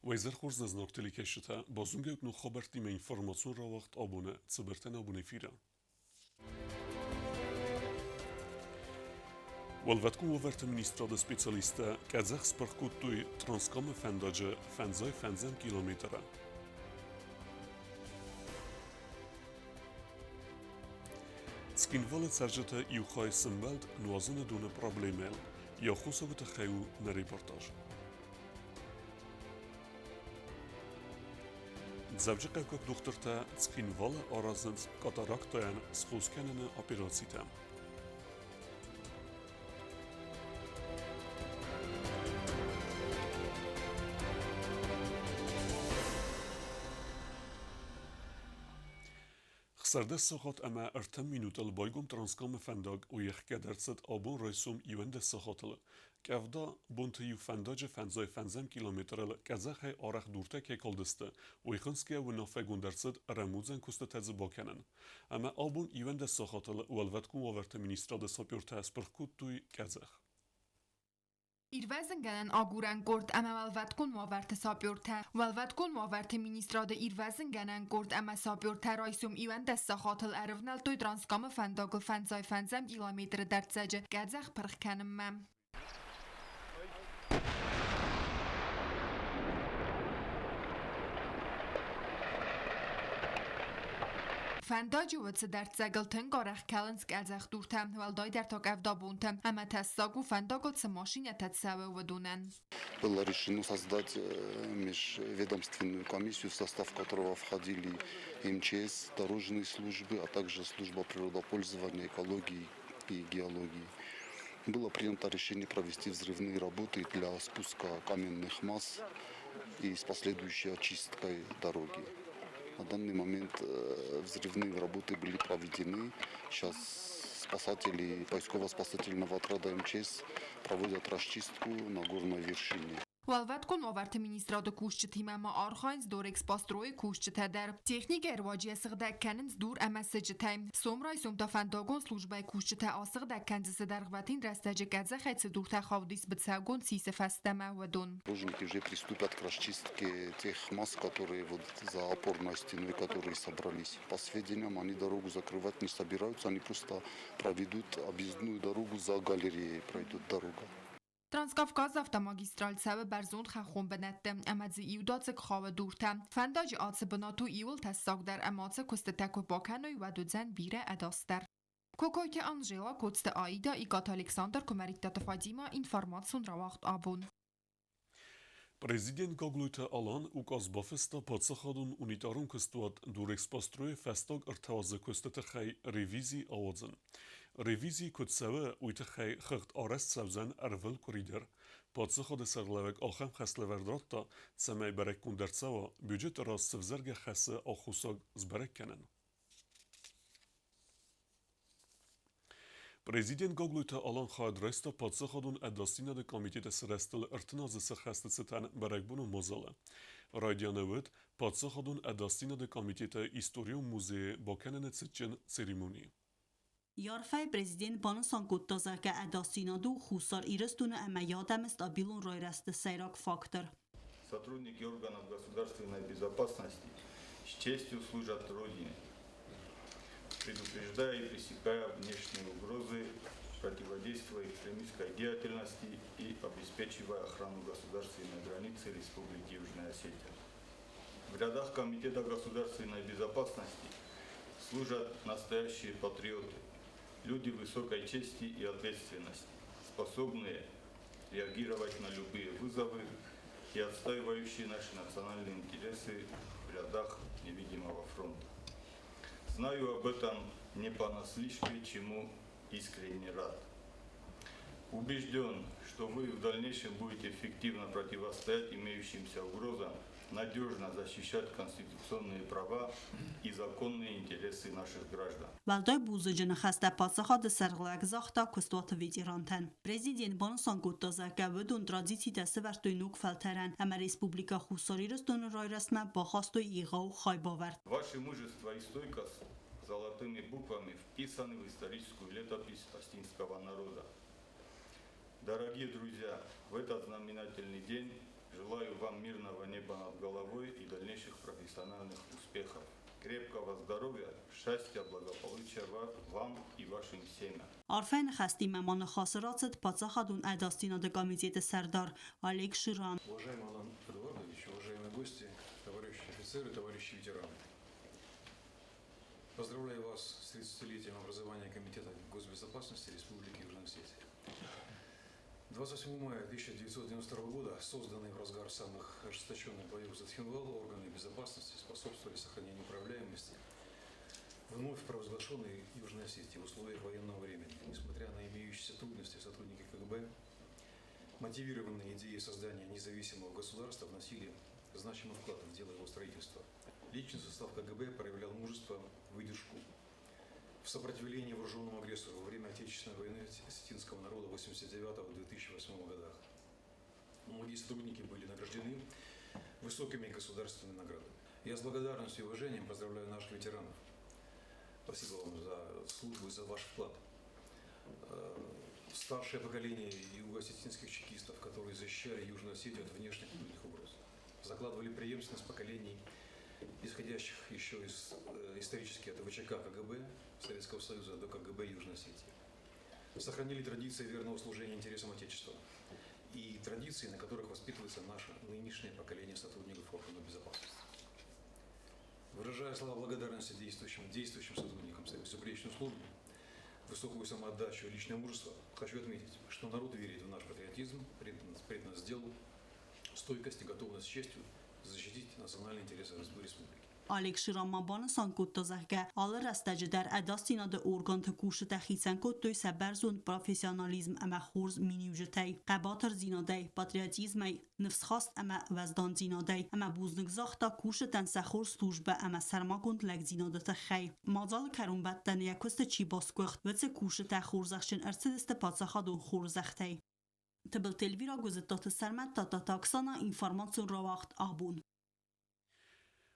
Уӕ изӕр хорз нӕ знаг телекӕсджытӕ, базонгӕ ног хабӕрттимӕ информацион рауагъд абоны цыбыртӕн абон эфиры. Уӕлвӕткон уавӕрты министрады специалисттӕ къӕдзӕх спырх кодтой Транскамы фӕндаджы фӕндзай фӕндзӕм километры. Цхинвалы цӕрджыты иу хай сымбӕлд нуазыны доны проблемӕйыл. Йӕ аххосагы тыххӕй у нӕ репортаж. Дзӕуджыхъӕуккаг дохтыртӕ Цхинвалы аразынц катарактӕйӕн схос кӕныны операцитӕ. 16 сахат ӕмӕ 3 минутыл байгом Транскамы фӕндаг уыйӕхгӕд ӕрцыд абон райсом 11 сахатыл. Къӕвда бонты иу фӕндаджы фӕндзай фӕндзӕм километрыл къӕдзӕхӕй арӕх дуртӕ кӕй калдысты, уый хынцгӕ уынаффӕгонд ӕрцыд рӕмудзӕн куыстытӕ дзы бакӕнын. Ӕмӕ абон 11 сахатыл Уӕлвӕткон уавӕрты министрады сапертӕ спырх кодтой къӕдзӕх. Ирвӕзынгӕнӕн агурӕн къорд ӕмӕ уӕлвӕткон уавӕрты сапертӕ. Уӕлвӕткон уавӕрты министрады ирвӕзынгӕнӕн къорд ӕмӕ сапертӕ райсом 11 сахатыл ӕрывнӕлдтой Транскамы фӕндагыл фӕндзай фӕндзӕм километры дӕрддзӕджы къӕдзӕх пырх кӕнынмӕ. Фӕндаджы уыцы дӕрддзӕгыл тынг арӕх кӕлынц къӕдзӕхдуртӕ, уӕлдайдӕр та къӕвдабонты, ӕмӕ тӕссаг у фӕндагыл цы машинӕтӕ цӕуы, уыдонӕн. Было решено создать межведомственную комиссию, в состав которого входили МЧС, дорожные службы, а также служба природопользования, экологии и геологии. Было принято решение провести взрывные работы для спуска каменных масс и с последующей очисткой дороги. На данный момент взрывные работы были проведены. Сейчас спасатели поисково-спасательного отряда МЧС проводят расчистку на горной вершине. Уӕлвӕткон уавӕрты министрады кусджытимӕ ма архайынц Дорэкспострой-ы кусджытӕ дӕр. Техникӕйы руаджы йӕ сыгъдӕг кӕнынц дур ӕмӕ сыджытӕй. Сом райсом та фӕндагон службӕйы кусджытӕ асыгъдӕг кӕндзысты дӕргъвӕтин рӕстӕджы къӕдзӕхӕй цы дуртӕ хаудис быцӕугонд сисы фӕстӕмӕ, уыдон. Дорожники уже приступят к расчистке тех масс, которые вот за опорной стеной, которые собрались. По сведениям, они дорогу закрывать не собираются, они просто проведут объездную дорогу за галереей, пройдет дорога. Транскавказы автомагистраль цӕуы бӕрзонд хӕххон бынӕтты ӕмӕ дзы иудадзыг хауы дуртӕ. Фӕндаджы ацы бынат у иуыл тӕссагдӕр ӕмӕ ацы куыстытӕ куы бакӕной, уӕд уыдзӕн бирӕ ӕдасдӕр. Кокойты Анжела, Коцты Аида, Икъаты Александр, Куымӕридтаты Фадима, информацион рауагъд абон. Президент Гаглойты Алан указ бафыста паддзахадон унитарон куыстуат Дурэкспострой-ы фӕстаг ӕртӕ азы куысты тыххӕй ревизи ауадзын. Ревизи куыд цӕуы, уый тыххӕй хыгъд арӕзт цӕудзӕн ӕрвылкъуыри дӕр. Паддзахады сӕргълӕууӕг ахӕм хӕслӕвӕрд радта, цӕмӕй бӕрӕггонд ӕрцӕуа, бюджеты раз цы взаргӕ хӕсы аххосаг сбӕрӕг кӕнын. Президент Гаглойты Алан хайад райста Паддзахадон ӕдасдзинады комитеты сырӕзтыл 30 азы сӕххӕсты цытӕн бӕрӕгбоны мадзалы. Райдианы уыд Паддзахадон ӕдасдзинады комитеты историон музейы бакӕныны цытджын церемони. Арфӕйы президент банысан кодта, зӕгъгӕ, ӕдасдзинад у Хуссар Ирыстоны ӕмӕ йӕ адӕмы стабилон райрӕзты сӕйраг фактор. Сотрудники органов государственной безопасности с честью служат Родине, предупреждая и пресекая внешние угрозы, противодействуя экстремистской деятельности и обеспечивая охрану государственной границы Республики Южная Осетия. В рядах Комитета государственной безопасности служат настоящие патриоты, люди высокой чести и ответственности, способные реагировать на любые вызовы и отстаивающие наши национальные интересы в рядах невидимого фронта. Знаю об этом не понаслышке, чему искренне рад. Убежден, что вы в дальнейшем будете эффективно противостоять имеющимся угрозам, надежно защищать конституционные права и законные интересы наших граждан. Уӕлдай бузныджы ныхӕстӕ паддзахады сӕргълӕг загъта куыстуаты ветерантӕн. Президент банысан кодта, зӕгъгӕ, уыдон традицитӕ сӕвӕрдтой ног фӕлтӕрӕн ӕмӕ Республикӕ Хуссар Ирыстоны райрӕзтмӕ бахастой егъау хайбавӕрд. Ваше мужество и стойкость золотыми буквами вписаны в историческую летопись остинского народа. Дорогие друзья, в этот знаменательный день Желаю вам мирного неба над головой и дальнейших профессиональных успехов. Крепкого здоровья, счастья, благополучия вам и вашим семьям. Арфӕйы ныхӕстимӕ ма ныхасы рацыд Паддзахадон ӕдасдзинады комитеты сӕрдар Олег Ширан. Уважаемый Алан Эдуардович, уважаемые гости, товарищи офицеры, товарищи ветераны. Поздравляю вас с 30-летием образования Комитета госбезопасности Республики Южная Осетия. 28 мая 1992 года созданные в разгар самых ожесточенных боев за Цхинвал органы безопасности способствовали сохранению управляемости вновь провозглашенной Южной Осетии в условиях военного времени. Несмотря на имеющиеся трудности, сотрудники КГБ, мотивированные идеей создания независимого государства, вносили значимый вклад в дело его строительства. Личный состав КГБ проявлял мужество, выдержку в сопротивлении вооруженному агрессору во время Отечественной войны осетинского народа 1989-2008 годах. Многие сотрудники были награждены высокими государственными наградами. Я с благодарностью и уважением поздравляю наших ветеранов. Спасибо вам за службу и за ваш вклад. Старшее поколение юго-осетинских чекистов, которые защищали Южную Осетию от внешних и внутренних угроз, закладывали преемственность поколений, исходящих еще из исторически от ВЧК КГБ Советского Союза до КГБ Южной Осетии. Сохранили традиции верного служения интересам Отечества и традиции, на которых воспитывается наше нынешнее поколение сотрудников органов безопасности. Выражая слова благодарности действующим сотрудникам за безупречную службу, высокую самоотдачу и личное мужество, хочу отметить, что народ верит в наш патриотизм, преданность делу, стойкость и готовность с честью защитить национальные интересы республики. Олег Ширан ма банысан кодта, зӕгъгӕ, алы рӕстӕджы дӕр ӕдасдзинады органты кусджытӕ хицӕн кодтой сӕ бӕрзонд профессионализм ӕмӕ хорз миниуджытӕй, хъӕбатырдзинадӕй, патриотизмӕй, ныфсхаст ӕмӕ уӕздандзинадӕй ӕмӕ бузныг загъта кусджытӕн сӕ хорз службӕ ӕмӕ сӕрмагонд лӕгдзинады тыххӕй. Мадзалы кӕронбӕттӕны йӕ куысты чи басгуыхт, уыцы кусджытӕ хорзӕхджын ӕрцыдысты паддзахадон хорзӕхтӕй. Тыбылты Эльвира, Гуызыттаты Сӕрмӕт, Тадтаты Оксана, информацион рауагъд Абон.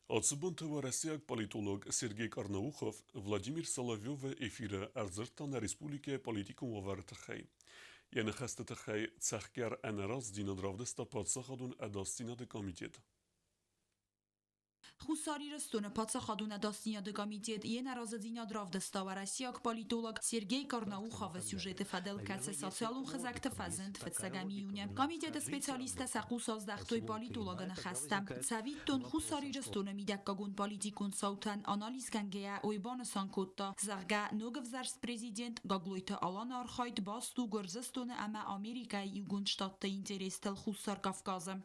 Ацы бонты уӕрӕсейаг политолог Сергей Карнаухов Владимир Соловьевы эфиры ӕрдзырдта нӕ республикӕйы политикон уавӕры тыххӕй. Йӕ ныхӕсты тыххӕй цӕхгӕр ӕнӕраздзинад равдыста паддзахадон ӕдасдзинады комитет. Хуссар Ирыстоны паддзахадон ӕдасдзинады комитет йе нӕразыдзинад равдыста уӕрӕсейаг политолог Сергей Карнауховы сюжеты фӕдыл, кӕцы социалон хызӕгты фӕзынд фыццӕгӕм июны. Комитеты специалисттӕ сӕ хъус аздӕхтой политологы ныхӕстӕм. Цӕвиттон, Хуссар Ирыстоны мидӕггагон политикон цаутӕн анализ кӕнгӕйӕ, уый банысан кодта, зӕгъгӕ, ног ӕвзӕрст президент Гаглойты Аланы архайд баст у Гуырдзыстоны ӕмӕ Америкӕйы Иугонд Штатты интерестыл Хуссар Кавказы.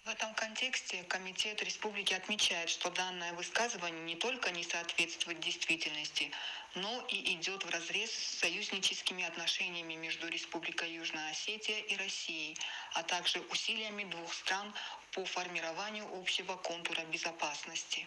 В этом контексте Комитет Республики отмечает, что данное высказывание не только не соответствует действительности, но и идет вразрез с союзническими отношениями между Республикой Южная Осетия и Россией, а также усилиями двух стран по формированию общего контура безопасности.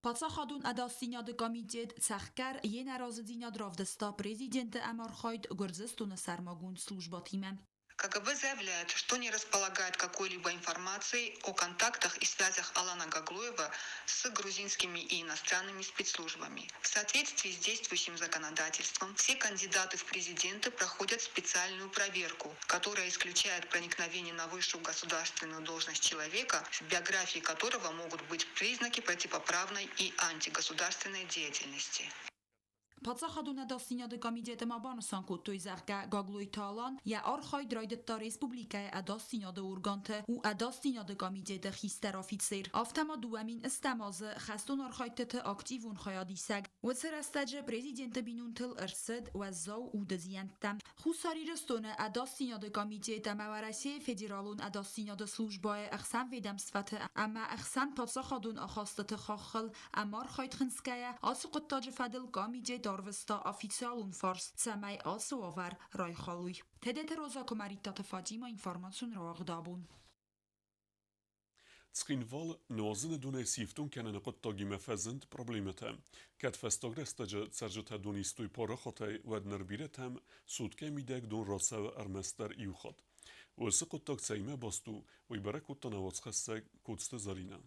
Паддзахадон ӕдасдзинады комитет цӕхгӕр йе нӕразыдзинад равдыста президенты ӕмархайд Гуырдзыстоны сӕрмагонд службӕтимӕ. КГБ заявляет, что не располагает какой-либо информацией о контактах и связях Алана Гаглоева с грузинскими и иностранными спецслужбами. В соответствии с действующим законодательством все кандидаты в президенты проходят специальную проверку, которая исключает проникновение на высшую государственную должность человека, в биографии которого могут быть признаки противоправной и антигосударственной деятельности. Паддзахадон ӕдасдзинады комитеты ма банысан кодтой, зӕгъгӕ, Гаглойты Алан йӕ архайд райдыдта республикӕйы ӕдасдзинады органты, у ӕдасдзинады комитеты хистӕр афицер, афтӕ ма 2008 азы хӕстон архайдтыты активон хайадисӕг. Уыцы рӕстӕджы президенты бинонтыл ӕрцыд уӕззау уды зиӕнттӕ. Хуссар Ирыстоны ӕдасдзинады комитет ӕмӕ Уӕрӕсейы Федералон ӕдасдзинады службӕйы ӕхсӕнведомствӕты ӕмӕ ӕхсӕнпаддзахадон ахастыты хаххыл ӕмархайд хынцгӕйӕ, ацы хъуыддаджы фӕдыл комитет арвыста официалон фарст, цӕмӕй ацы уавӕр райхалой. Тедеты Роза, Куымӕридтаты Фатимӕ, информацион рауагъд Абон. Цхинвал нуазыны донӕй сифтонг кӕныны хъуыддагимӕ фӕзынд проблемӕтӕ. Кӕд фӕстаг рӕстӕджы цӕрджытӕ дон истой парахатӕй, уӕд ныр бирӕтӕм суткӕйы мидӕг дон рацӕуы ӕрмӕстдӕр иу хатт. Уыцы хъуыддаг цӕимӕ баст у, уый бӕрӕг кодта нӕ уацхӕссӕг Коцты Зӕринӕ.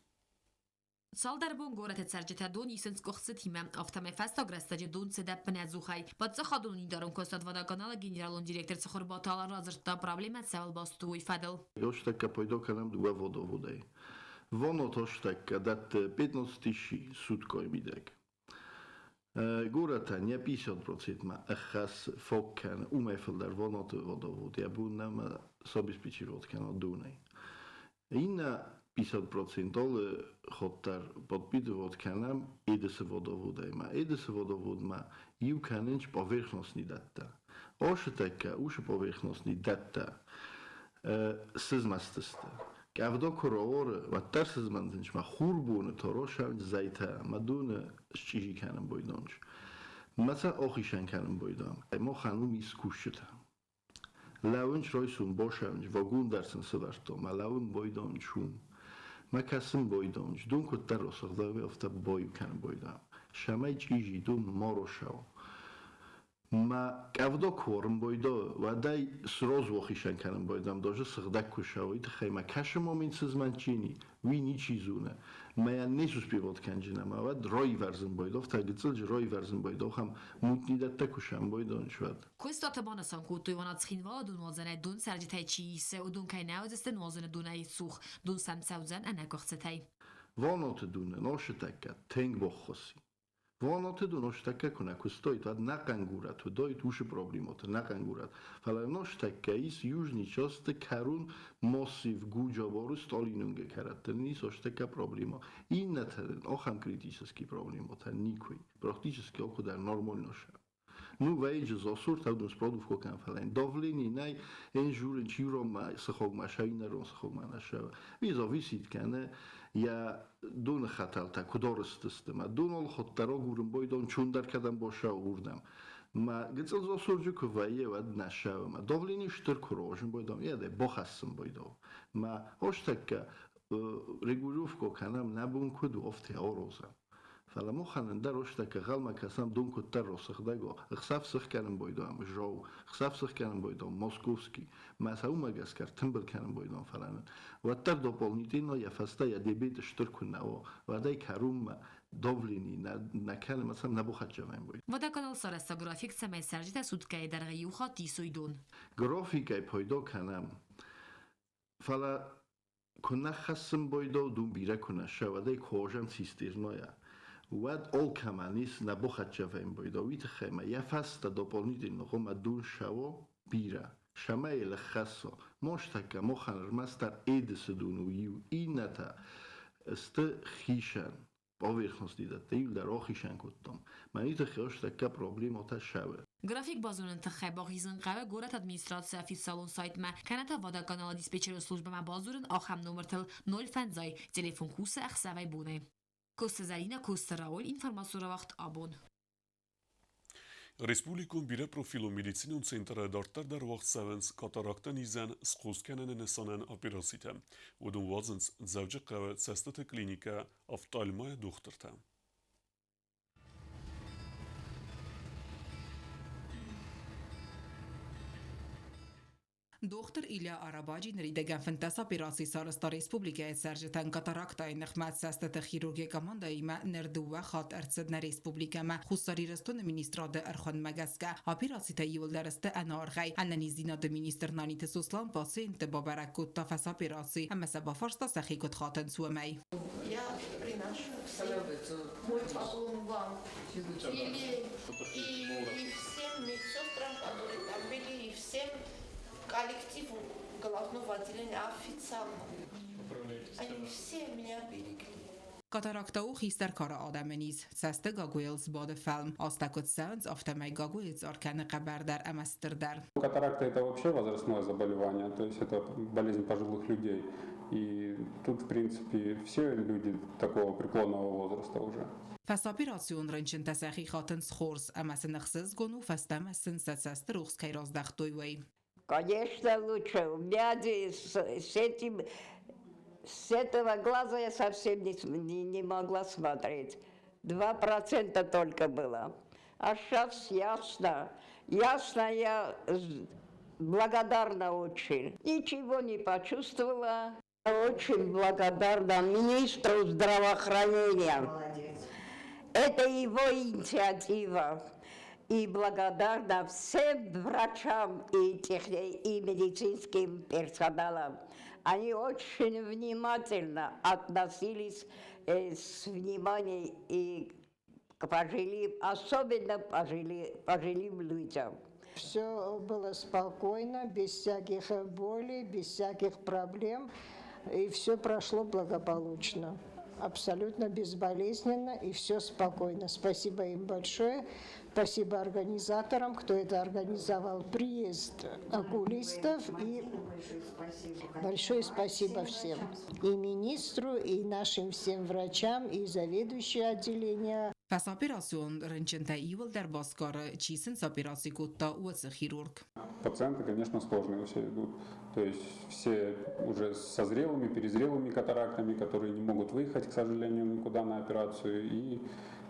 Цалдӕр бон горӕты цӕрджытӕ дон исынц къуыхцытимӕ, афтӕмӕй фӕстаг рӕстӕджы дон цыд ӕппынӕдзухӕй. Паддзахадон унитарон куыстуат «Водоканал»-ы генералон директор Цыхуырбаты Алан радзырдта, проблемӕ цӕуыл баст у, уый фӕдыл. Ёстӕккӕ пайда кӕнӕм дыууӕ водоводӕй. Вонот ӕстӕккӕ дӕтты 15 тысячи суткой мидӕг. Горӕтӕн йӕ 50 процентмӕ ӕххӕссы фог кӕны, уымӕй фылдӕр воноты водовод йӕ бон нӕма сабеспечивать кӕна донӕй. Иннӕ 50 процент алы хатт дӕр подпитывать кӕнӕм Эдесы водоводӕй. Эдесы водоводмӕ иу кӕнынц поверхностный дӕттӕ. Ашы тӕккӕ уыцы поверхностный дӕттӕ сызмӕстысты. Къӕвда куы рауары, уӕддӕр сызмӕнтынц мӕ хурбоны та росӕнц зӕйтӕ мӕ доны счъизи кӕнын байдонч. Мӕ сӕ ахицӕн кӕнын байдам. Махӕн уым ис кусджытӕ. Лӕууынц райсом босӕнч, вагон дӕр сын сӕвӕрдтон, мӕ лӕууын байдонч уым. Мӕ кӕсын байдонч, дон куыддӕр росыгъдӕг, афтӕ баиу кӕнын байдам. Сӕмӕй чъизи дон ма росӕуа. Мӕ къӕвда куы уарын байдайы, уӕд ӕй сразу ахицӕн кӕнын байдам, даже сыгъдӕг куы суа, уый тыххӕй мӕ кӕсы момент сызмӕнтджини, уый ничи зоны. Мӕ йӕ не суспевать кӕнджын ӕмӕ уӕд райвӕрзын байдав, та гыццылджы райвӕрзын байдав, ӕм мутни дӕттӕ куы сӕмбайдан, уӕд. Куыстуаты банысан кодтой, уонӕ Цхинвалы донуадзӕнӕй дон цӕрджытӕй чи исы, уыдон кӕй нӕ уыдзысты нуазыны донӕй цух, дон сӕм цӕудзӕн ӕнӕкъуыхцытӕй. Ваноты дуне носы тӕккӕ тынг баххуысси. Ваноты ду нозтӕккӕ куы нӕ куыстой, уӕд нӕхъӕн горӕт уыдоид уыцы проблемоты, нӕхъӕн горӕт. Фӕлӕ нозтӕккӕ ис южный часты кӕрон массив Гуджаборы Сталинунге кӕрӕтты ис озтӕккӕ проблема. Иннӕтӕн ахӕм критический проблемотӕ никуы. Практически алкуыдӕр нормально сӕ. Ну, вейджы засур тавдун спродувко кӕн фӕлӕ давление нӕй эн журын чиромма сыхогма шайнерон сыхогма наша. Ви зависит кӕны йӕ доны хӕтӕлтӕ куыд арызтысты ма дон алхуыддӕр агурын байдон чундӕр кӕдӕм боса уырдӕм. Ма гыццыл засурджы куы вӕййы, уӕд нӕ сӕвы. Ма давление стыр куы рожын байдом, йӕ дӕ бахӕссын байдом. Ма озтӕккӕ регулировка кӕнӕм нӕ бон куыд у, афтӕ арозӕм. Фӕлӕ махӕн ӕндӕр рӕстӕг ӕнхъӕлмӕ кӕсӕм дон куыддӕр росыгъдӕг уа. Ӕхсӕв сых кӕнын байдайӕм Жау, ӕхсӕв сых кӕнын байдайӕм Московский. Мӕ сӕ уымӕ гӕсгӕ ӕртымбыл кӕнын байдайӕм, фӕлӕ нын уӕддӕр дополнительно йӕ фӕстӕ йӕ дебет стыр куы нӕ уа, уӕд ӕй кӕронмӕ давлени нӕ, нӕ кӕны ӕмӕ сӕм нӕ бахӕццӕ вӕййы. Водоканал сарӕзта график, цӕмӕй цӕрджытӕ суткӕйы дӕргъы иу хатт исой дон. Графикӕй пайда кӕнӕм, фӕлӕ Куы нӕ хӕссын бойдау дун бирӕ куы нӕ сӕ, уӕд ӕй кожӕм цистернойӕ, уӕд алкӕмӕн ис нӕ бохӕччӕвӕн бойдау, уый тыххӕй ма йӕ фӕстӕ дополнительно хъуамӕ дун сӕуа бирӕ, цӕмӕй йыл ӕххӕсса. Мостӕккӕ махӕн ӕрмӕстдӕр Эдисы дун у иу, иннӕтӕ сты хицӕн. Поверхности дӕттӕ иуылдӕр ахицӕн кодтам. Мӕн тыххӕй тӕккӕ проблемӕтӕ сӕвӕр. График базоныны тыххӕй бахизын хъӕуы горӕты администрацийы официалон сайтмӕ, кӕнӕ та водоканалы диспетчерон службӕмӕ бадзурын ахӕм номыртыл 0 телефон кусы ӕхсӕвӕй-бонӕй. Коста Зӕринӕ, Коста Рауль, информацион рауагъд абон. Республикон бирӕпрофилон медицинон центры дарддӕр дӕр уагъд цӕуынц катаракты низӕн схос кӕныны нысанӕн операцитӕ. Уыдон уадзынц Дзӕуджыхъӕуы цӕстыты клиникӕ офтальмойы дохтыртӕ. Дохтыр Илья Арабаджи ныридӕгӕн 15 операци сарӕзта республикӕйы цӕрджытӕн катарактӕйы ныхмӕ цӕстыты хирургийы командӕимӕ ныр дыууӕ хатт ӕрцыд нӕ республикӕмӕ. Хуссар Ирыстоны министрады ӕрхуынмӕ гӕсгӕ операцитӕ иууылдӕр сты ӕнӕаргъӕй. Ӕнӕниздзинады министр Наниты Сослан пациентты бабӕрӕг кодта фӕсопераци ӕмӕ сӕ бафарста сӕхи куыд хатынц, уымӕй. Я приношу мой поклон вам или и всем медсестрам, которые там были, и всем коллективу головного отделения официально. Они все меня берегли. Катаракта у хистӕр кары адӕмы низ. Цӕсты гагуйыл сбады фӕлм. Азтӕ куыд цӕуынц, афтӕмӕй гагуйы цъар кӕны хъӕбӕрдӕр ӕмӕ стырдӕр. Катаракта – это вообще возрастное заболевание, то есть это болезнь пожилых людей. И тут, в принципе, все люди такого преклонного возраста уже. Фӕсоперацион рынчынтӕ сӕхи хатынц хорз, ӕмӕ сын ӕхсызгон у, фӕстӕмӕ сын сӕ цӕсты рухс кӕй раздӕхтой, уый. Конечно, лучше. У меня с этим, с этого глаза я совсем не могла смотреть. 2% только было. А сейчас ясно. Ясно, я благодарна очень. Ничего не почувствовала. Очень благодарна министру здравоохранения. Молодец. Это его инициатива. И благодарна всем врачам и медицинским персоналам. Они очень внимательно относились с вниманием и к пожилым, особенно пожилым людям. Все было спокойно, без всяких болей, без всяких проблем. И все прошло благополучно, абсолютно безболезненно и все спокойно. Спасибо им большое. Спасибо организаторам, кто это организовал, приезд окулистов. И большое спасибо всем. И министру, и нашим всем врачам, и заведующей отделения. Фӕсоперацион рынчынтӕ иууылдӕр басгары, чи сын сопераци кодта, уыцы хирург. Пациенты, конечно, сложные все идут. То есть все уже со зрелыми, перезрелыми катарактами, которые не могут выехать, к сожалению, никуда на операцию, и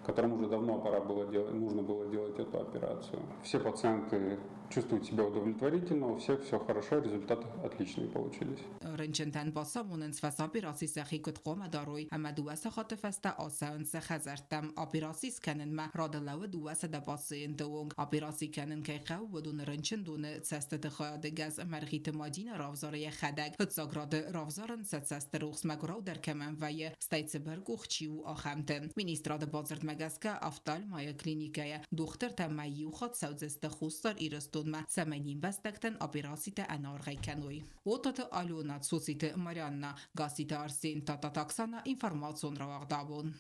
которым уже давно пора было делать, нужно было делать эту операцию. Все пациенты чувствуют себя удовлетворительно, у всех все хорошо, результаты отличные получились. Рынчынтӕн бацамонынц фӕсопераци сӕхи куыд хъуамӕ дарой, ӕмӕ 2 сахаты фӕстӕ ацӕуынц сӕ хӕдзӕрттӕм. Операци скӕнынмӕ рады лӕууы 200 пациенты онг. Операци кӕнын кӕй хъӕуы, уыдоны рынчындоны цӕстыты хайады гӕс Мӕргъиты Мадинӕ равзары йӕхӕдӕг. Фыццаг рады равзарынц сӕ цӕсты рухс мӕгуыраудӕр кӕмӕн вӕййы, стӕй цыбыркъух чи у, ахӕмты. Министрады бадзырдмӕ гӕсгӕ офтальмайы клиникӕйы дохтыртӕ ма иу хатт цӕудзысты Хуссар Ирыстонмӕ, цӕмӕй не мбӕстӕгтӕн операцитӕ ӕнӕаргъӕй кӕной. Отаты Алена, Цоциты Марианна, Гасситы Арсен, Тататы Оксана, информацион рауагъд абон.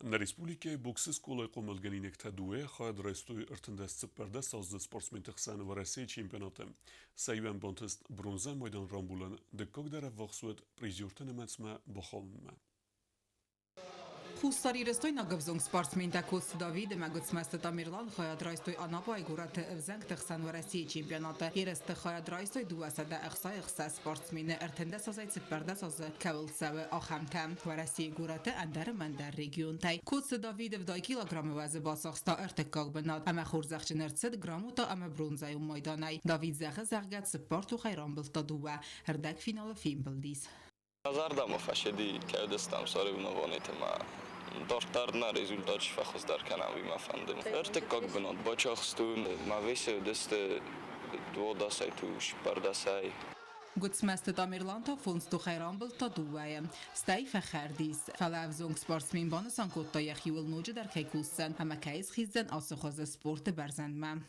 Нӕ республикӕйы боксы скъолайы хъомылгӕнинӕгтӕ дыууӕ хайад райстой 34 аздзыд спортсменты хсӕн Уӕрӕсейы чемпионаты. Сӕ иуӕн бантыст бронзӕ майдан рамбулын, дыккаг дӕр ӕввахс уыд призерты нымӕцмӕ бахауынмӕ. Хуссарирыстойнаг ӕвзонг спортсментӕ Коцты Давид ӕмӕ Гуыцмӕзты Тамерлан хайад райстой Анапайы горӕты ӕвзӕнгты хсӕн Уӕрӕсейы чемпионаты. Ерысты хайад райстой 266 спортсмены, 13 азӕй 14 азы кӕуыл цӕуы, ахӕмтӕ. Уӕрӕсейы горӕты ӕндӕр ӕмӕ ӕндӕр регионтӕй. Коцты Давид 70 килограммы уӕзы бацахста ӕртыккаг бынат ӕмӕ хорзӕхджын ӕрцыд грамота ӕмӕ бронзӕйон майданӕй. Давид зӕгъы, зӕгъгӕ, цыппар тохӕй рамбылдта дыууӕ, ӕрдӕгфиналы фембылдис. Зӕрдӕмӕ фӕседи кӕдыстӕм соревнованиты ма дарддӕр нӕ результат фӕхуыздӕр кӕнӕм, уый мӕ фӕнды. Ӕртыккаг бынат бацахстон, мӕ весы уыдысты 12 ту 14-ӕй. Гуыцмӕзты Тамерлан та фондз тохӕй рамбылдта дыууӕйы. Стӕй фӕхӕрд ис. Фӕлӕ ӕвзонг спортсмен банысан кодта, йӕхиуыл ноджыдӕр кӕй кусдзӕн ӕмӕ кӕй схиздзӕн ацы хуызы спорты бӕрзӕндмӕ.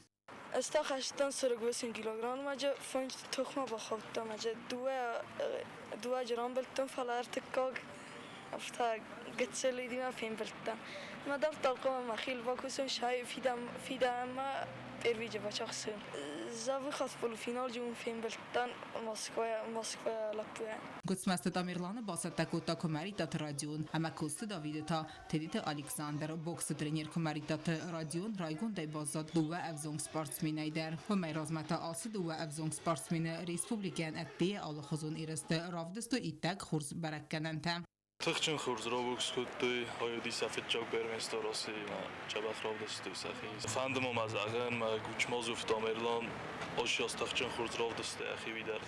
Ӕз та хастон 48 килограммаджы, фондз тохмӕ бахаудтам, дыууӕ рамбылдтон, фӕлӕ ӕртыккаг афтӕ гыццыл идимӕ фембылдтӕн. Мӕ дарддӕр хъуамӕ мӕхи бакусон фидӕнмӕ первиджы бацахсын. Зӕгъы хатт полуфиналджы уым фембылдтӕн Москвайӕ лӕппуйӕн. Гуыцмӕзты Тамерланы бацӕттӕ кодта Куымӕридтаты Родион ӕмӕ Коцты Давиды та Тедеты Александр. Боксы тренер Куымӕридтаты Родион райгондӕй баззад дыууӕ ӕвзонг спортсменӕй дӕр. Уымӕй размӕ та ацы дыууӕ ӕвзонг спортсмены республикӕйӕн ӕддейӕ алыхуызон ерысты равдыстой иттӕг хорз бӕрӕггӕнӕнтӕ. Тыхджын хорз рабокс кодтой, хайадиса фыццаг первенство Российы дзӕбӕх равдыстой сӕхи. Фӕнды ма мӕ зӕгъын, мӕ Гучмазов Тамерлан ас тыхджын хорз равдыста йӕхи дӕр.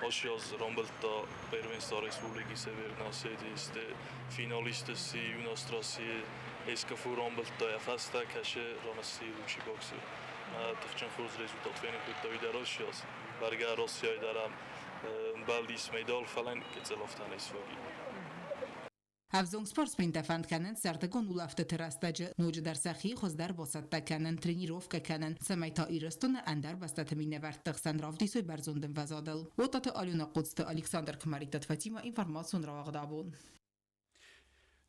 Ас рамбылдта первенство Республики Северная Осетия, финалист сси юность России, СКФУ рамбылдта йӕ фӕстӕ, кӕсы Российы лучший боксер. Тыхджын хорз результат фенын кодта уый дӕр ас. Бӕргӕ Россияйы дӕр ӕмбӕлдис медаль, фӕлӕ гыццыл афтӕ не сфаг. Ӕвзонг спортсментӕ фӕнд кӕнынц сӕрдыгон улӕфтыты рӕстӕджы ноджыдӕр сӕхи хуыздӕр бацӕттӕ кӕнын, тренировкӕ кӕнын, цӕмӕй та Ирыстоны ӕндӕр бӕстӕты минӕвӕртты хсӕн равдисой бӕрзонд ӕмвӕзадыл. Отаты Алена, Хъоцты Александр, Куымӕридтаты Фатима, информацион рауагъд абон.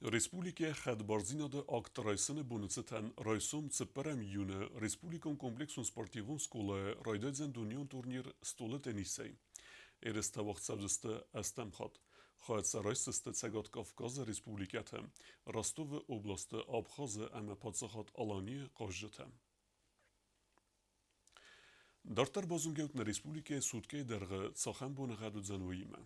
Республикӕйы хӕдбардзинады акт райсыны боны цытӕн райсом 4 июны республикон комплексон спортивон скъолайы райдайдзӕн дунеон турнир стъолы теннисӕй. Ерыстӕ уагъд цӕудзысты ӕстӕм хатт. Хайад сӕ райсдзысты Цӕгат Кавказы республикӕты, Ростовы областы, Абхазы ӕмӕ паддзахад Аланийы хъазджытӕ. Дарддӕр базонгӕут нӕ республикӕйы суткӕйы дӕргъы цахӕм боныгъӕд уыдзӕн, уыимӕ.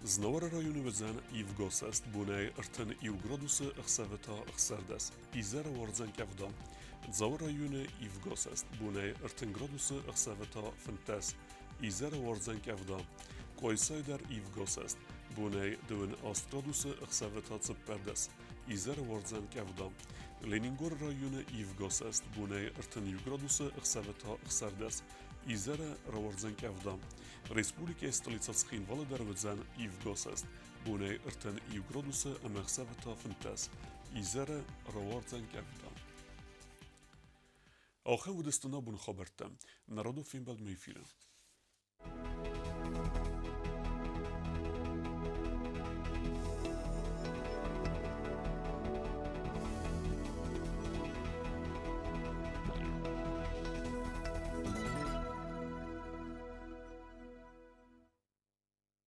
Знауыры районы уыдзӕн ивгӕсӕст бонӕй 31 градусы, ӕхсӕвы та 16. Изӕры уардзӕн къӕвда. Дзауы районы ивгӕсӕст, бонӕй 30 градусы, ӕхсӕвы та 15. Изӕры уардзӕн къӕвда. Къуайсайы дӕр ивгӕсӕст, бонӕй 28 градусы, ӕхсӕвы та 14. Изӕры уардзӕн къӕвда. Ленингоры районы ивгӕсӕст, бонӕй 31 градусы, ӕхсӕвы та 16. Изӕры рауардзӕн къӕвда. Республикӕйы столицӕ Цхинвалы дӕр уыдзӕн ивгӕсӕст, бонӕй 31 градусы ӕмӕ ӕхсӕвы та 15. Изӕры рауардзӕн къӕвда. Ахӕм уыдысты нӕ боны хабӕрттӕ. Народон фембӕлдмӕ эфиры.